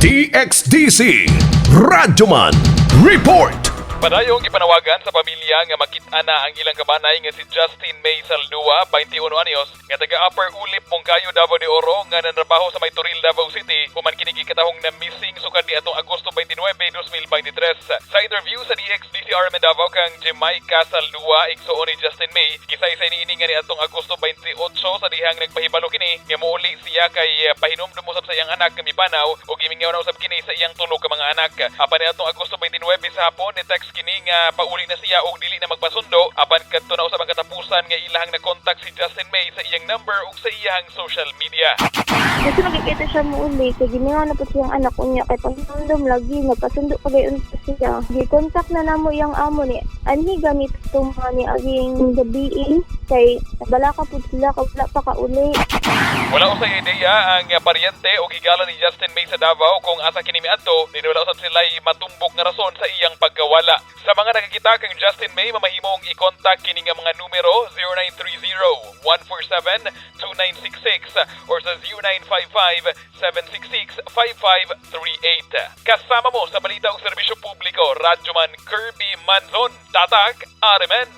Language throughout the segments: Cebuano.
DXDC Radyoman Report. Padayong gipanawagan sa pamilya nga makit-an na ang ilang kabanay nga si Justin May Saldua, 21 anyos, nga taga Upper Ulip, Monkayo, Davao de Oro, nga nanrabaho sa may Toril, Davao City, human kini gikatahong na missing sukad niadtong Agosto 29, 2023. Sa interview sa DXDC RMN Davao kang Jamaica Saldua, igsuon ni Justin May, gisaysay niini nga niadtong Agosto 28 sa dihang nagpahibalo kini nga mouli siya kay pahinumdum usab sa iyang anak nga mipanaw ug gimingaw na usab kini sa iyang tulo ka mga anak. Apan niadtong Agosto 29 sa hapon, ni text kini nga pauli na siya og dili na magpasundo, apan kadto na usab ang katapusan nga ilahang na-contact si Justin May sa iyang number ug sa iyang social media. Kasi makikita siya mo uli, kay gimingaw na po siyang anak unya kay pahinumdum lagi, nagpasundo pa gayon siya. Gi-contact na namo iyang amo ni anhi ganito mga ni aging gabii kay nabalaka po sila kay wala pa kauli. Wala usay ideya ang paryente o higala ni Justin May sa Davao kung asa kini miadto, ni wala usab sila matumbok nga rason sa iyang pagkawala. Sa mga nakakita kang Justin May, mamahimong i-contact kini nga mga numero: 0930-147-2966 or sa 0955-766-5538. Kasama mo sa balita ug serbisyo publiko, Radyoman Kirby Manzon, Tatak, RMN.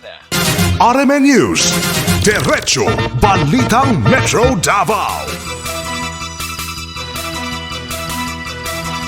RMN News. Diretso Balitang Metro Davao.